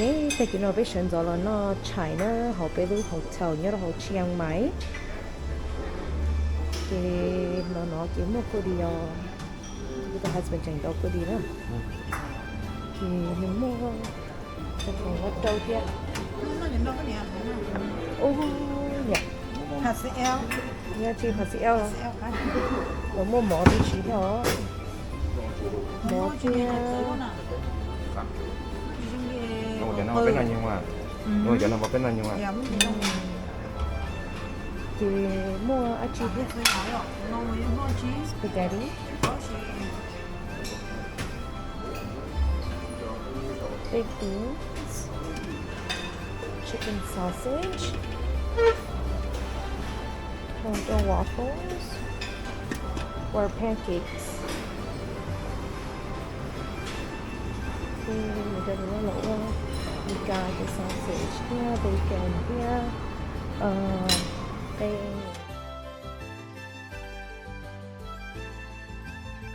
Tag kis no peb sawv ntxov los noj tshais na hauv peb lub hotel nyob rau hauv Chiang Mai. Ces no no ces muaj kua dis os, kuv tus husband tseem ntaus kua dis na. Ces nws muaj rau thiab. Ub, niam, nyob tsis H C L, lawv muaj mov tib si thiab os. Mov thiab. Ces muaj dab tsi thiab? Spaghetti. Baked beans, chicken sausage, waffles or pancakes. Ces mus rau no los ua Meskas, sausage thiab bacon thiab qe.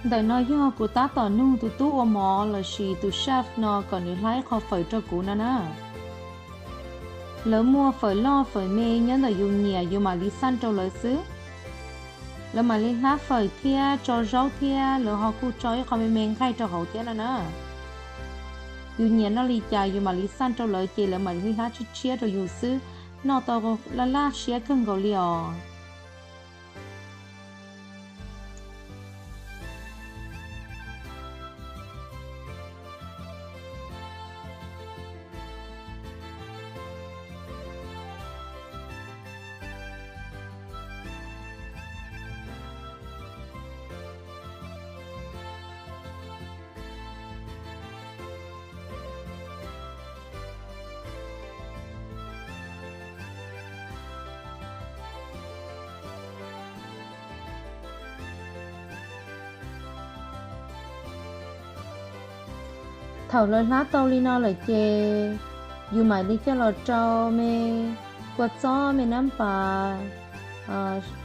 Ntawm no yog kuv tab tom nug tus tub ua mov lossis tus chef no kom nws hlab ib qho fawm rau kuv no na. Lawv muaj fawm loj fawm me nyob ntawm yus nyiam yus mam li xaj rau lawv xwb. Lawv mam li hlab fawm thiab tso zaub thiab lawv ho kuj tso ib qho me me nqaij rau hauv thiab no na. Yus nyiam noj li cas yus mam li xaj rau lawv ces lawv mam li hlab tshiab tshiab rau yus xwb. Noj tau laj laj siab kawg nkaus li os. Thaum lawv hlab tau li no lawm ces yus mam li coj los rau me kua txob me nab pas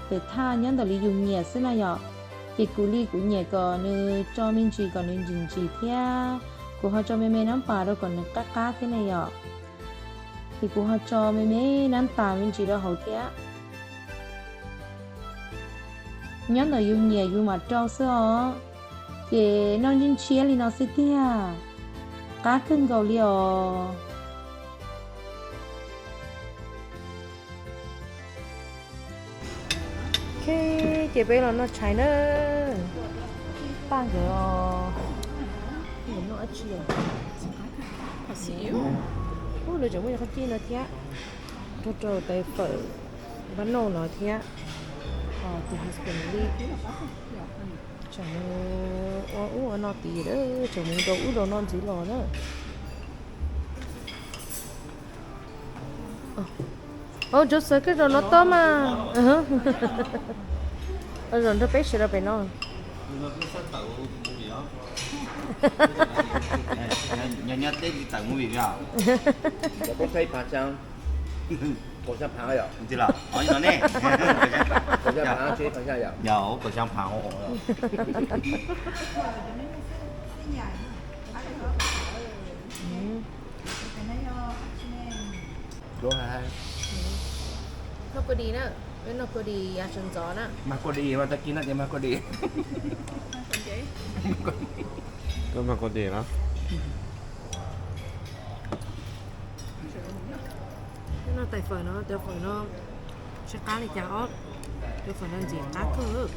pem thaj nyob ntawm li yus nyiam xwb na yom. Ces kuv li kuv nyiam kom nws tso me ntsis kom nws ntsim ntsim thiab kuv ho tso me me nab pas rau kom nws qab qab thiab na yom. Ces kuv ho tso me me nab tas me ntsis rau hauv thiab. Nyob ntawm yus nyiam yus mam rau xwb os. Ces noj ntshiab ntshiab li no xwb tiag, qab kawg nkaus li os. Ok, ces peb los noj tshais na. Paj nkawd os, nkawd noj dab tsi os? Ub, lawv tseem muaj qhov cij no thiab, rau rau tais fawm npab nauj no thiab. Tus husband li tseem ua ub ua no tid, tseem mus rau ub rau no ntxiv los na. Joseph, koj zaum no tob mas. Zaum nrog peb sawv daws pem no. Nyob nyob teb tsis tawm movie os. Kaum xya phav yom. Kaum xya phav, kaum xya phav. Noj kua dis na, peb noj kua dis yav sawv ntxov na. Mag kua dis mas tag kis no ces mag kua dis. Koj mag kua dis los? Noj tais fawm no, cov fawm no tsis qab li cas os. Cov fawm no ntxim qab kawg.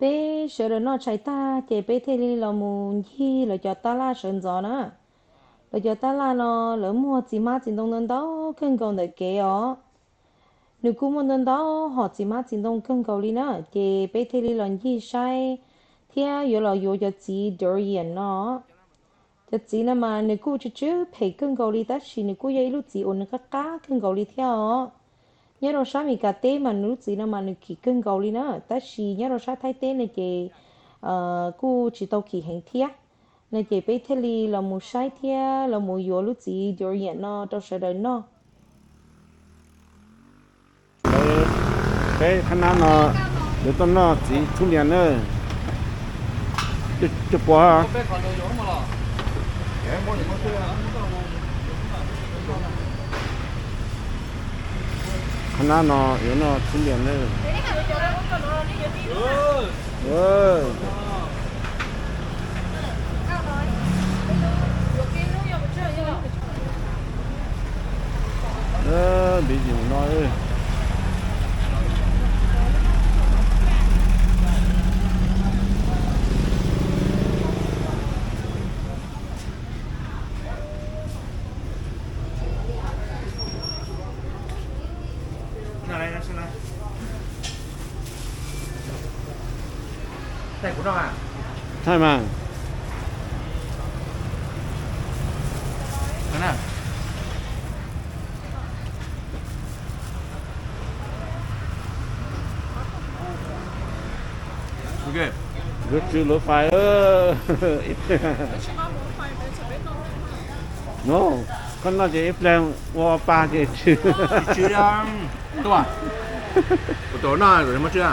Peb sawv daws noj tshais tag ces peb thiaj li los mus ncig lawv cov tab laj sawv ntxov na. Lawv cov tab laj no lawv muag txiv hmab txiv ntoo ntau ntau kawg nkaus ntawm kev os. Nws kuj muaj ntau ntau hom txiv hmab txiv ntoo kawg nkaus li na, ces peb thiaj li los ncig saib thiab yuav los yuav cov txiv durian no. Cov txiv no mas nws kuj tsw tsw phem kawg nkaus li tab sis nws kuj yog ib lub txiv uas nws qab qab kawg nkaus li thiab os. Nyob rau sab Amelikas teb mas nws lub txiv no mas nws kim kawg nkaus li na, tab sis nyob rau sab Thaib teb no ces kuj tsis tau kim heev thiab. No ces peb thiaj li los mus saib thiab los mus yuav lub txiv durian no rau sawv daws noj. Peb qhab nab no yuav tuaj noj txiv txhub lias na. Coj pua. Qhab nab no yuav noj txhub lias na. Npiv yim no. Thaij mas. Nkawd tsw luv fais. No, koj noj ces ib pliag ua pa ces tsw. Tus noj muab tsw.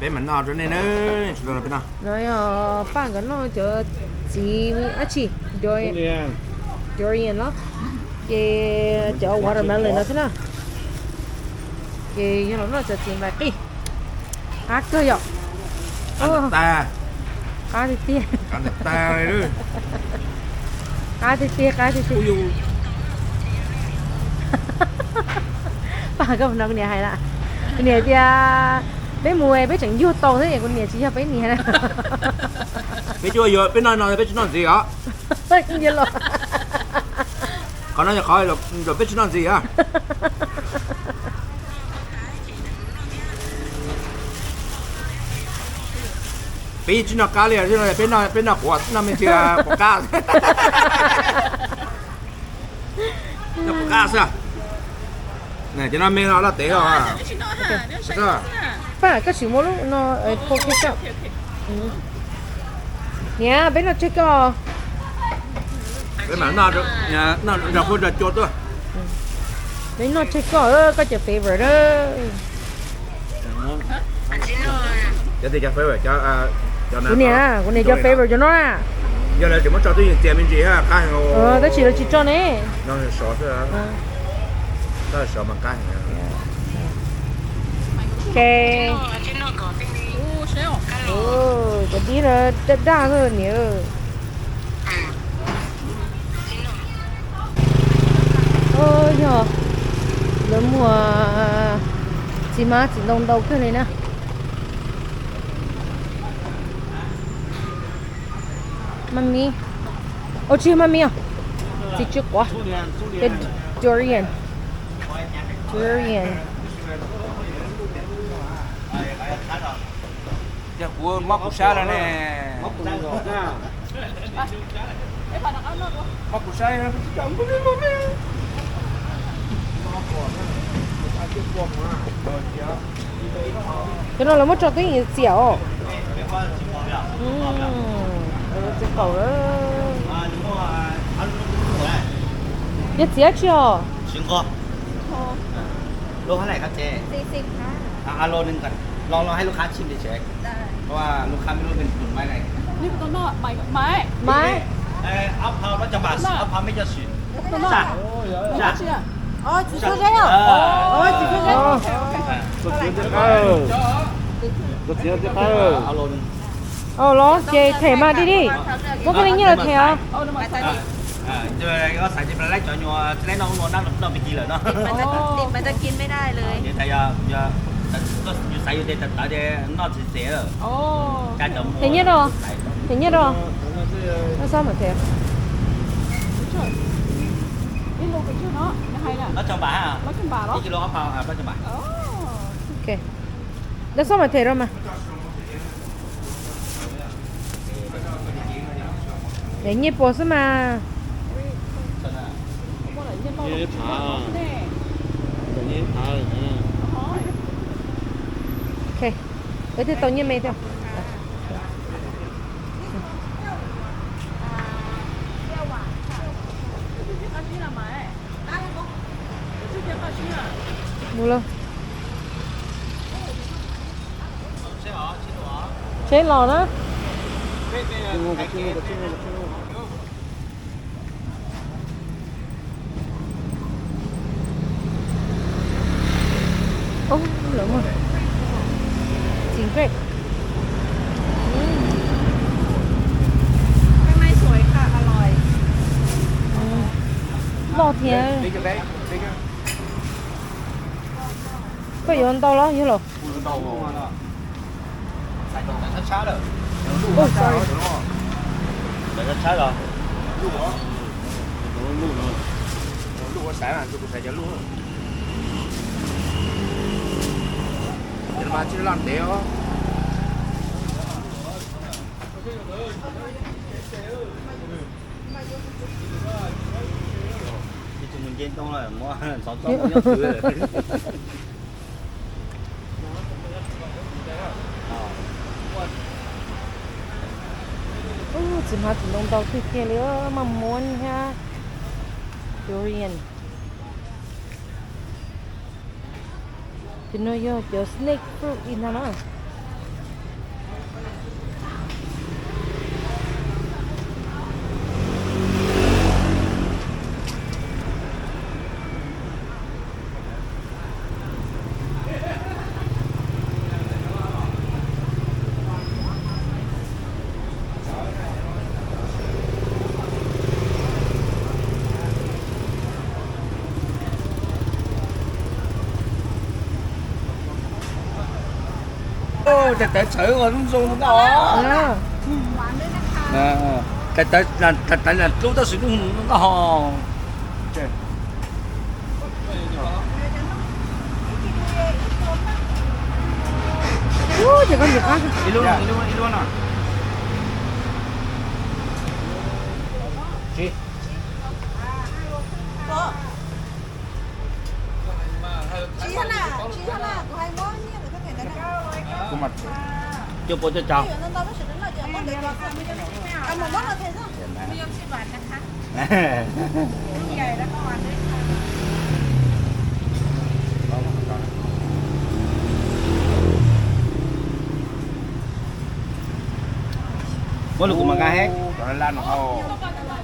Peb mam noj rau nej na. No yog Paj nkawd noj cov txiv dab tsi, durian los, ces cov watermelon no thiab na. Ces yog los noj cov txiv nplaim qij. Qab kawg yom. Qab tiag tiag. Qab tiag tiag, qab tiag tiag. Paj, koj no kuv niam hais na, kuv niam tias peb mus peb tseem yug tau thiab, kuv niam tsis yog peb niam na. Peb tsis yog, peb noj no peb tsis noj ntxiv os. Qhov no yog qhov peb tsis noj ntxiv os. Peb tsis noj qab li, peb noj quav, noj me ntsis quav qab. Noj quav qab xwb. Cov no me no loj tev os. Paj, koj sim muab lub no, niam, peb noj tseg koj. Peb mam noj nrog qhuav nrog cua tuaj. Peb noj tseg koj, koj cov favorite. Kuv niam, kuv niam cov favorite cov no na. Yog lawv tseem muab tso twj ywm txias me ntsis qab heev. Tab sis lawv tsis tso ne. Cov dib no daj daj xwb niam. Yog lawv muag txiv hmab txiv ntoo ntau kawg li na. Mami, ua tsis mami os, txiv tsw quav, durian, durian. Yog kuv mob kuv sab lawm ne. Mob kuv sab. Cov no lawv muab tso twj ywm txias os. Txiv qaum. Yog txiv dab tsi os? Lub hab laim qab tsev. Loo loo hais lub qab tshim li tsev. Lub qab me lub me tus maiv lais. Maiv. Ob phau lab cov npam, ob phau me cov sim. Los ces them mas di di. Muab koj li nyiaj los them os. Them nyiaj rau, them nyiaj rau. Xob mam them. Lab xob mam them rau mas. Ev nyiaj puas xwb mas. Wb twb tau nyiaj me thiab. Mus lawm. Tsheb los na. Ub, lawv muaj txiv nqaij. Loj thiab. Koj yuav ntau los yog los? Ib tug mus nce ntoo lawm, ntxhov txob mus nyob twg lawm. Ub, txiv hmab txiv ntoo ntau tiag tiag li, maj muab thiab. Durian. Cov no yog cov snake fruit ib ntag na. Tais tawv txhawv ua lub zoo nkauj os. Tais tawv lam dlub tab sis lub zoo nkauj ho. Ub, ces koj ntim qab. Ib lub, ib lub, ib lub no. Cuaj puas cuaj caug. Muab lus kuv mam nqa he.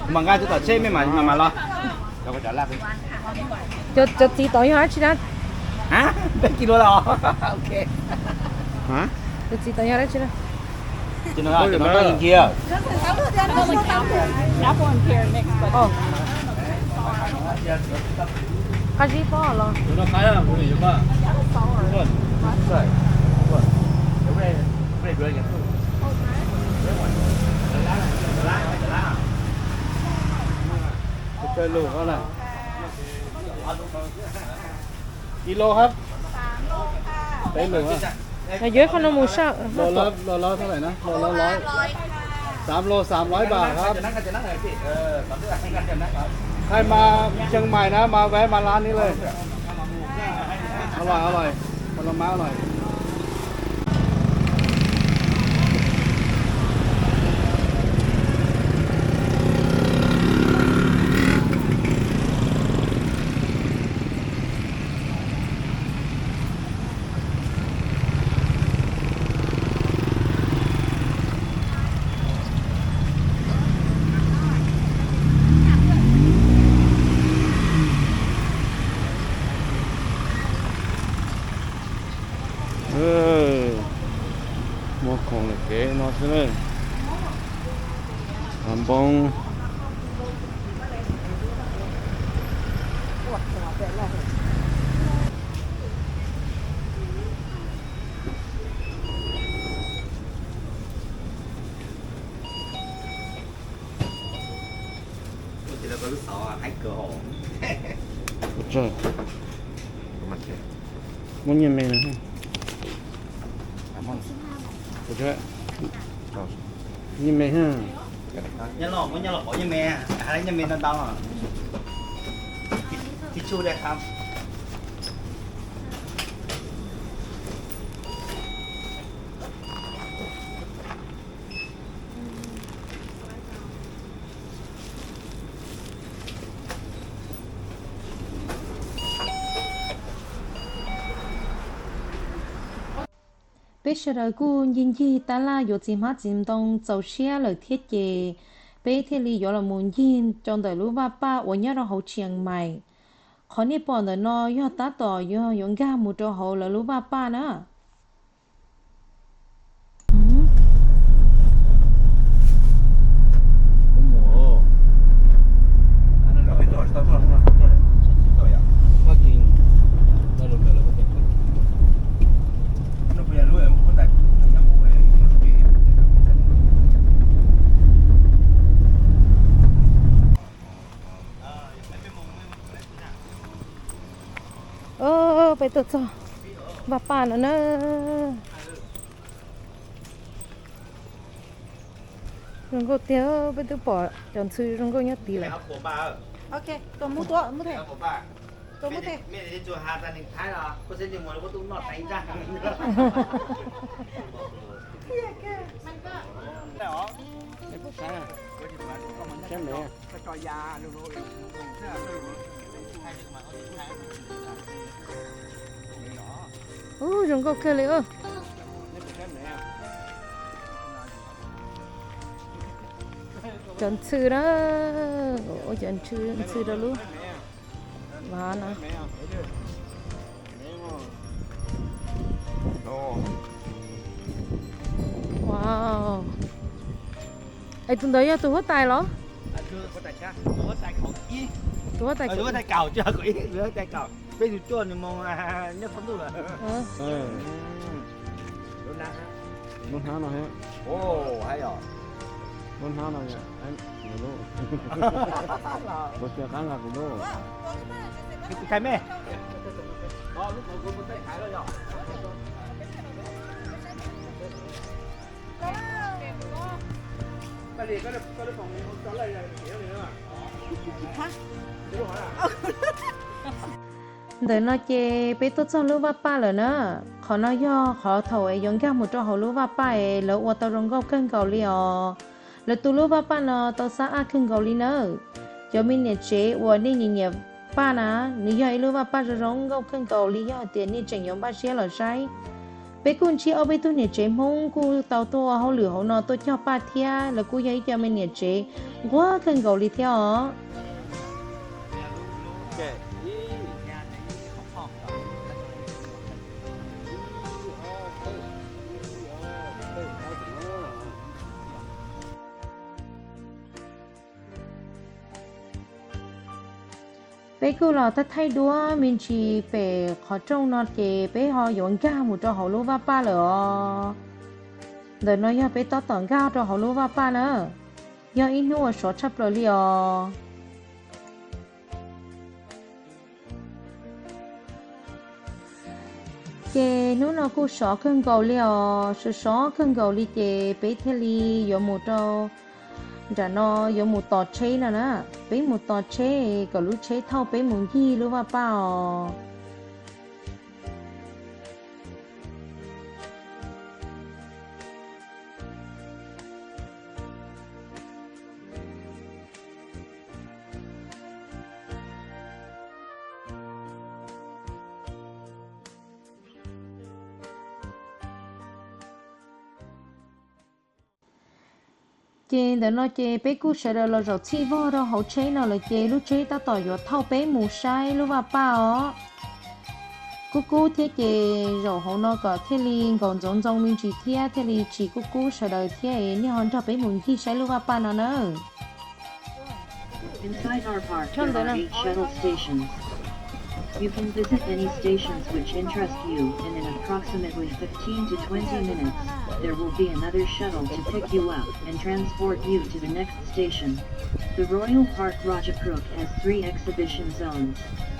Kuv mam nqa tus tom tsheb mej mam mam los. Cov txiv tom yog dab tsi na? Peb kis lus los. Ok. Cov txiv tom yog dab tsi na? Ces no, ces no tau ntsia. Qab zib pob los. Kilo hab. Peb lus. Yuav qhov no mus saj. Los lawv, los lawv tab lais na, los lawv lawv. Xav los xav lawv pam hab. Qhov mas Chiang Mai na mas vé mas lab ni lawm. Los los mas los. Muab khoom lawm kev no xwb na. Hav npoob. Muab nyiaj me, nyiaj me ha. Nyob los muab nyob los pov nyob me, hais nyob me ntau ntau. Tis tsuj dai qab. Peb sawv daws kuj ncig ncig tab laj yuav txiv hmab txiv ntoo txaus siab lawm thiab ces peb thiaj li yuav los mus ncig rau ntawm lub vaj paj uas nyob rau hauv Chiang Mai. Qhov nej pom ntawm no yog tab tom yog yuav nkag mus rau hauv lawv lub vaj paj na. Peb tuaj txog vaj paj no na. Zoo nkauj tiag, peb twb pom cov ntxhw zoo nkauj nyob tid lawm. Ub, zoo nkauj kawg li. Cov ntxhw na, ua cov ntxhw rau lub vaj no. Wow. Es tus ntawd yog tus huab tais los? Tus huab tais, tus huab tais kaum, peb tus cuaj nws mus nyob txog ntuj lawm. Lub hnab no, lub hnab no, kuv cia qab nqa kuv lub. Ntawm no ces peb tuaj txog lub vaj paj lawm na. Qhov no yog qhov thaum es yuav nkag mus rau hauv lub vaj paj es lawv ua tau zoo nkauj kawg nkaus li os. Lawv tu lub vaj paj no tau xab ab kawg nkaus li nawb. Cov me niam tsev uas nej nyiam nyiam paj na, nws yog ib lub vaj paj zoo zoo nkauj kawg nkaus li, yog hais tias nej tseem yuav npaj siab los saib. Peb kuj ntsib ob peb tug niam tsev Hmoob kuj tau tuaj ua hauj lwm hauv no tuaj cog paj thiab, lawv kuj yog ib co me niam tsev nquag kawg nkaus li thiab os. Peb kuj los thaij thaij duab me ntsis pem qhov rooj no ces peb ho yuav nkag mus rau hauv lub vaj paj lawm os. Ntawm no yog peb tab tom nkag rau hauv lub vaj paj na, yog ib hnub uas sov tshaj plaws li os. Ces hnub no kuj sov kawg nkaus li os, sov sov kawg nkaus li ces peb thiaj li yuav mus rau nram no, yuav mus tos tsheb no na. Peb mus tos tsheb kom lub tsheb thauj peb mus ncig lub vaj paj os. Ces ntawm no ces peb kuj sawv daws los zaum txhij vog rau hauv tsheb no lawm ces lub tsheb tab tom yuav thauj peb mus saib lub vaj paj os. Kub kub thiab ces zaum hauv no kom thiaj li nkaus ntxoov ntxoo me ntsis thiab thiaj li tsis kub kub sawv daws thiab, nej ho nrog peb mus ncig saib lub vaj paj no nawb. Inside our park, there are eight shuttle stations. You can visit any stations which interest you, and in approximately fifteen to twenty minutes, there will be another shuttle to pick you up and transport you to the next station. The Royal Park Rajaprukh has three exhibition zones.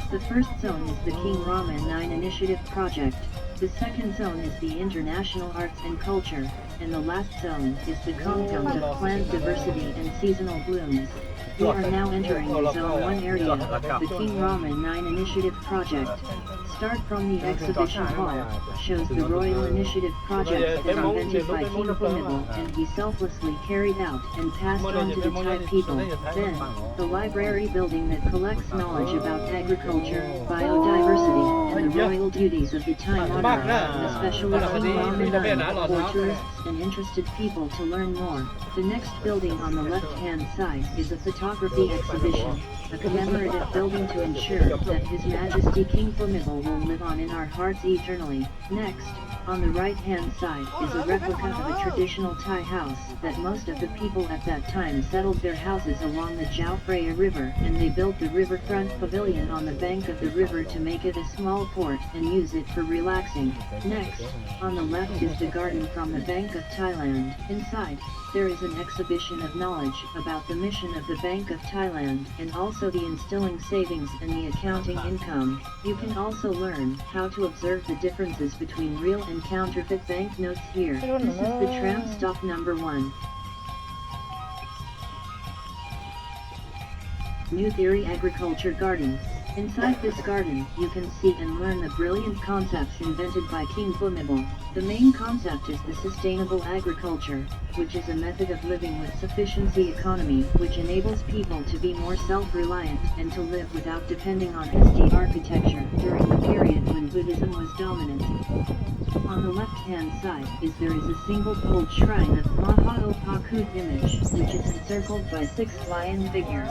The first zone is the King Rama nine Initiative project. The second zone is the International Arts and Culture. and the last zone is the compound of plant diversity and seasonal blooms. We are now entering the Zone one area of the King Rama nine Initiative Project. Start from the exhibition hall shows the Royal Initiative projects that invented by King Bhumibol and he selflessly carried out and passed on to the Thai people. Then, the library building that collects knowledge about agriculture, biodiversity, and the royal duties of the Thai monarch, especially King Rama nine, for tourists and interested people to learn more. The next building on the left-hand side is a photography exhibition, a commemorative building to ensure that His Majesty King Bhumibol will live on in our hearts eternally. Next, on the right-hand side is a replica of a traditional Thai house that most of the people at that time settled their houses along the Chao Phraya River, and they built the riverfront pavilion on the bank of the river to make it a small port and use it for relaxing. Next, on the left is the garden from the Bank of Thailand. Inside, there is an exhibition of knowledge about the mission of the Bank of Thailand and also the instilling savings and the accounting income. You can also learn how to observe the differences between real and counterfeit banknotes here. This is the tram stop number one. New Theory Agriculture Garden. Inside this garden, you can see and learn the brilliant concepts invented by King Bhumibol. The main concept is the sustainable agriculture, which is a method of living with sufficiency economy, which enables people to be more self-reliant and to live without depending on S D architecture during the period when Buddhism was dominant. On the left-hand side is there is a single gold shrine of Maha Opa Khuj image, which is encircled by six lion figures.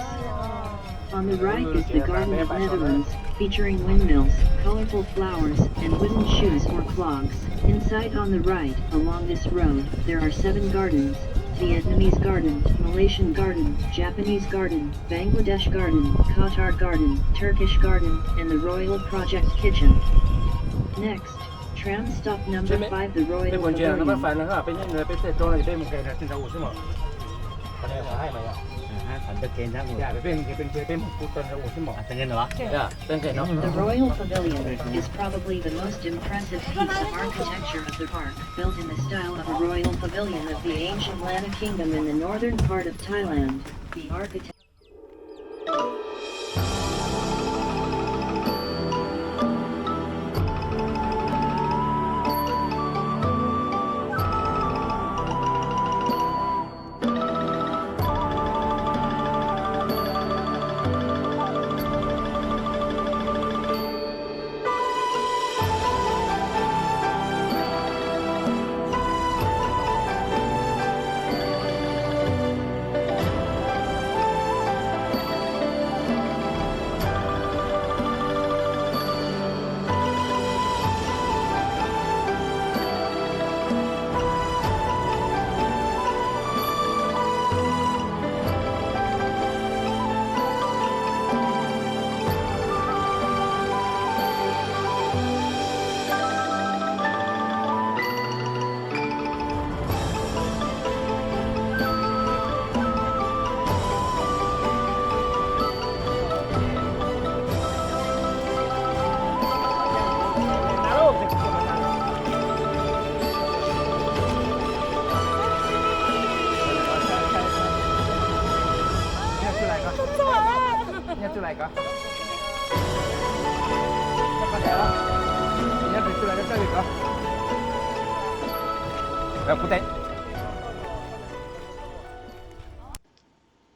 On the right is the Garden of Netherlands, featuring windmills, colorful flowers, and wooden shoes or clogs. Inside on the right, along this road, there are seven gardens: Vietnamese garden, Malaysian garden, Japanese garden, Bangladesh garden, Qatar garden, Turkish garden, and the Royal Project Kitchen. Next, tram stop number five, the Royal Pavilion. The Royal Pavilion is probably the most impressive piece of architecture of the park, built in the style of a royal pavilion of the ancient Lana Kingdom in the northern part of Thailand. The architect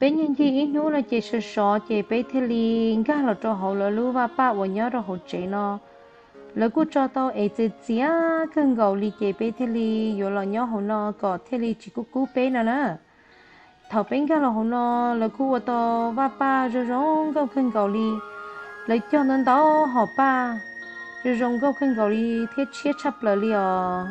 Peb ncig ncig ib hnub no ces sov sov ces peb thiaj li nkag los rau hauv lawv lub vaj paj uas nyob rau hauv tsev no. Lawv kuj tso tau es txias txias kawg nkaus li ces peb thiaj li yuav los nyob hauv no kom thiaj li tsis kub kub peb no na. Thaum peb nkag los hauv no, lawv kuj ua tau vaj paj zoo zoo nkauj kawg nkaus li. Lawv cog ntau ntau hom paj zoo zoo nkauj kawg nkaus li thiab tshiab tshaj plaws li os.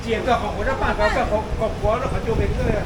Cia koj qhov quav rab paj, koj qhov quav rau qhov cua pem koj.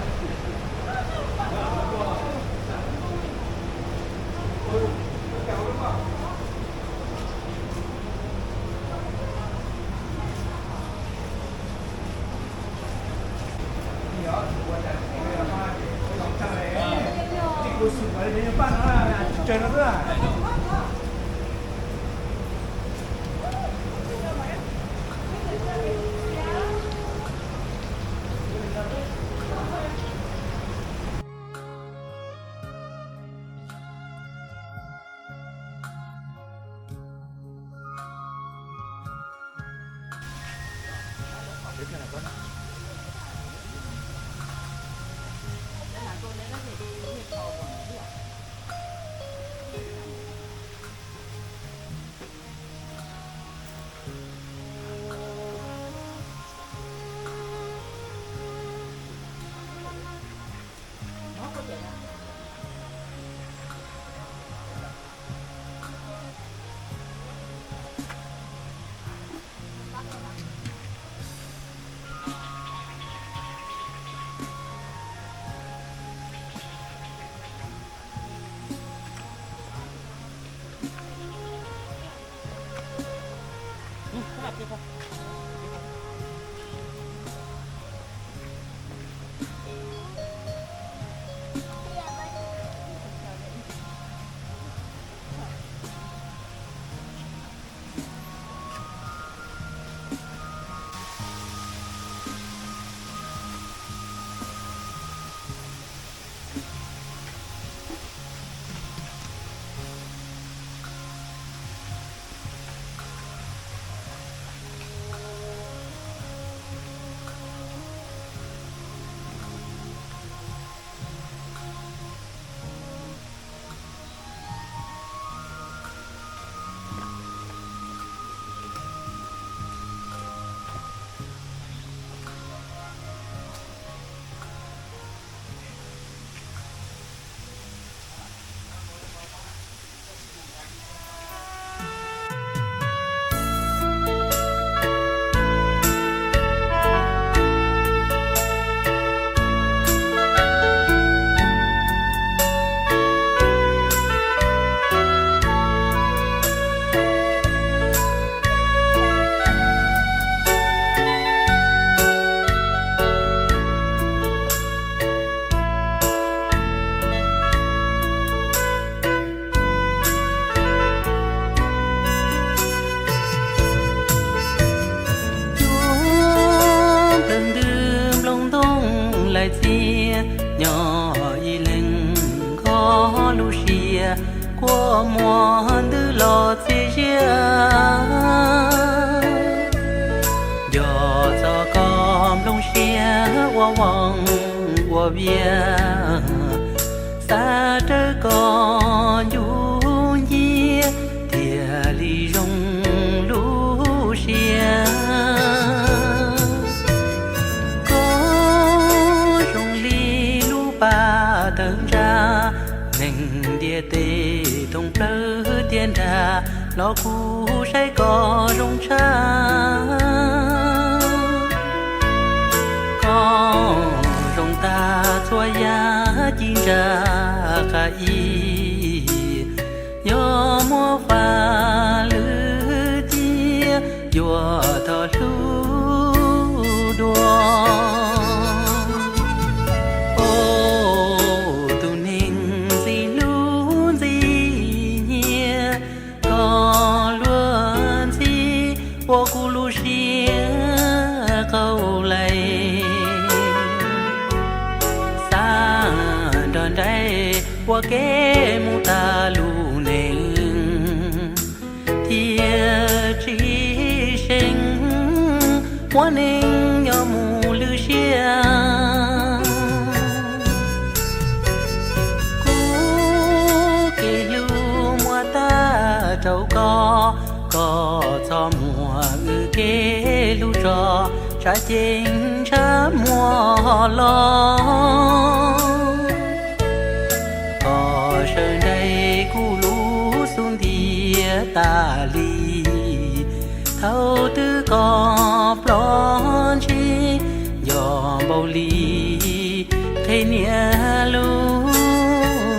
Cuab plawg ntws nplooj ntoo laim txias, nyob ib leeg nkoj lub siab, kua muag ntws los txias ziab. Nco txog koj nplooj siab ua voos ua vias, xav rawv koj ncu nciab thiaj li zoo lub siab. Koj zoo li lub pas tawg ntsa, neeg ntiaj teb thoob plawg tiaj nrag los kuj saib koj zoo tshaj. Koj zoo tag txhua yam ci ntsa qab ib, yog muab faj lwm ciab yuav thov hlub dua. Ua tus neeg ntxim hlub ntxim nyiam, koj luag ntxhi ua kuv lub siab qaug laim. Xav nrog nraim ua ke mus tag lub neej, thiaj tsis seem muab neej nyob mus lwm siab. Kuv kev hlub muab tag rau koj, koj txhob muab wb kev hlub tso tshav ceeb tshav muag los. Koj sawv nraim kuv lub xub ntiag tas li, Thaum twg koj ploj ntsib, nco npaum li qhib niam lub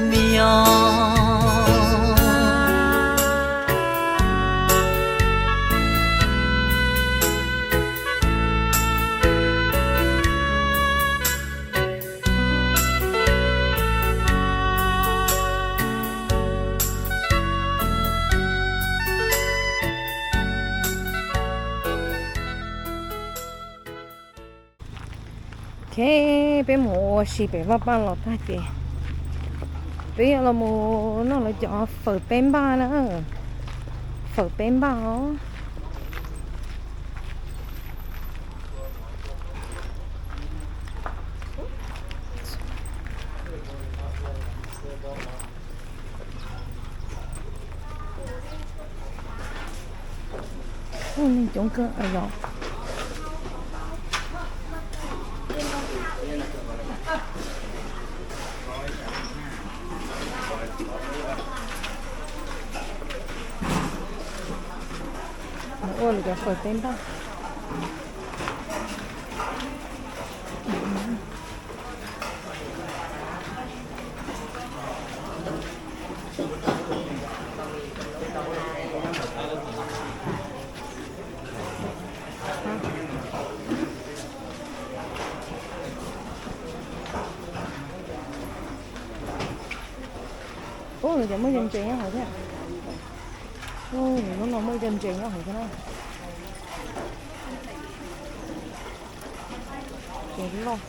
me nyuam. Ok, peb mus ua si pem vaj paj los tag ces peb yuav los mus noj lawv cov fawm peb npaj na. Fawm peb npaj os. Ua neeg coob kawg yom. Ua lawv cov fawm peb npaj. Ub, lawv cov muaj cov ntses nyob hauv thiab. Ub, lub no muaj cov ntses nyob hauv thiab na. Ntses loj.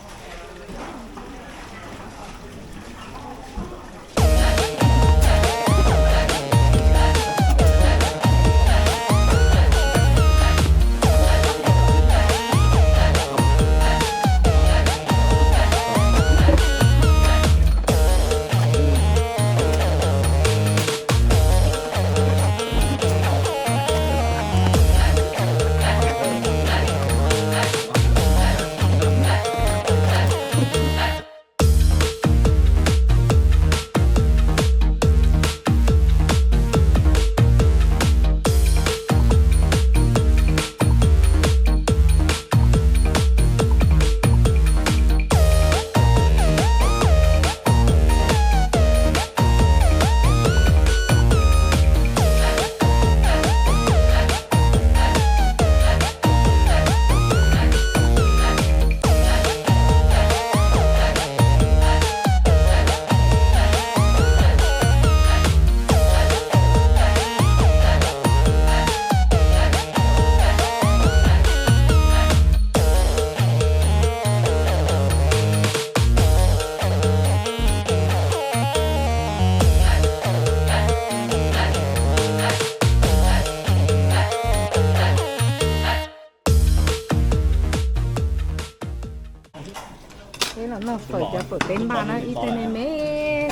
Peb los noj fawm cov fawm peb npaj na, ib teg me me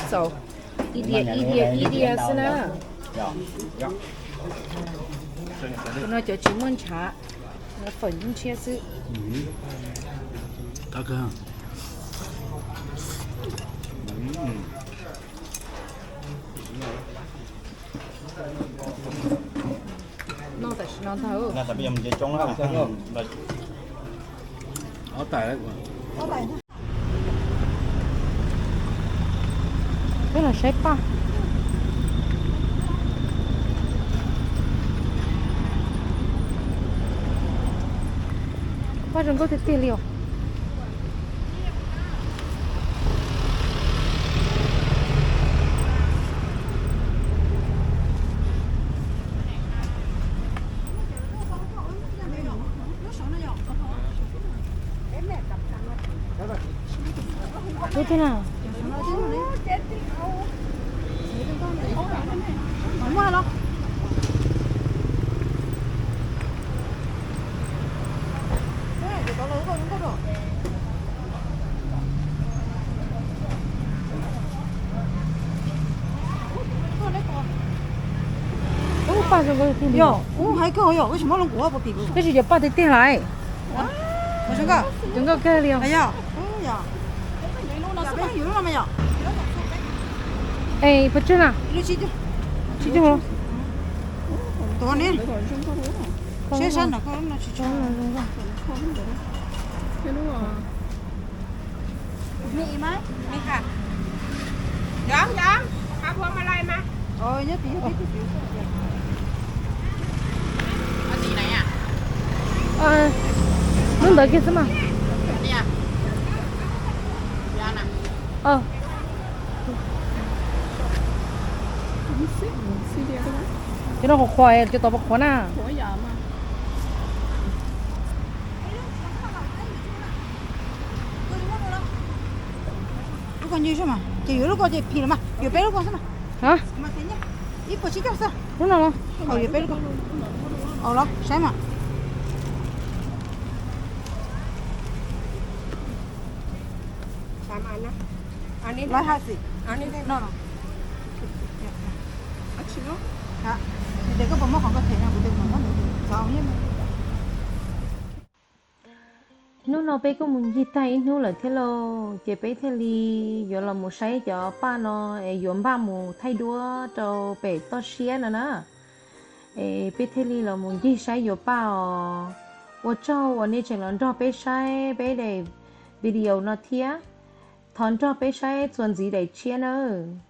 txaus, ib diav ib diav ib diav xwb na. Tus no cov tsis muaj ntshav, fawm ntshiab xwb. Noj tam sim no ntag. Peb los saib paj. Paj zoo nkauj tiag tiag li os. Ub, thiab na. Ub, paj zoo nkauj tiag tiag li. Tab sis cov paj tiag tiag lawm. Zoo nkauj kawg li os. Es puas tsawg na? Tsib caug. Seb sab no koj lub no tsis tshua zoo nkauj. Ni hả? Nhóm, nhóm, hả, Phua Malay mà. Ôi, nhớ tí, nhớ tí, tí, tí. Có gì này à? Ờ, lub ntawd kiag xwb mas. Này à? Dạ nè. Ờ. Cov no qhuav qhuav, cov tod puas qhuav na? Lub ko nyuaj xwb mas, ces yuav lub ko ces phim los mas, yuav peb lub ko xwb mas. Hả? Ib puas tsib caug xwb. Lub no los? Yuav peb lub ko. Au los saib mas. Lawv hais xwb. No los. Hả? Ces koj puas muab qhov ko them no kuv tus muam muab ntawd txov. Hnub no peb kuj mus ncig tag ib hnub lawm thiab lauj, ces peb thiaj li yuav los mus saib cov paj no es yuav npaj mus thaij duab rau pem toj siab no na. Es peb thiaj li los mus ncig saib yuav paj os. Ua tsaug uas nej tseem los nrog peb saib peb daim video no thiab. Thov nrog peb saib txuas ntxiv daim tshiab nawb.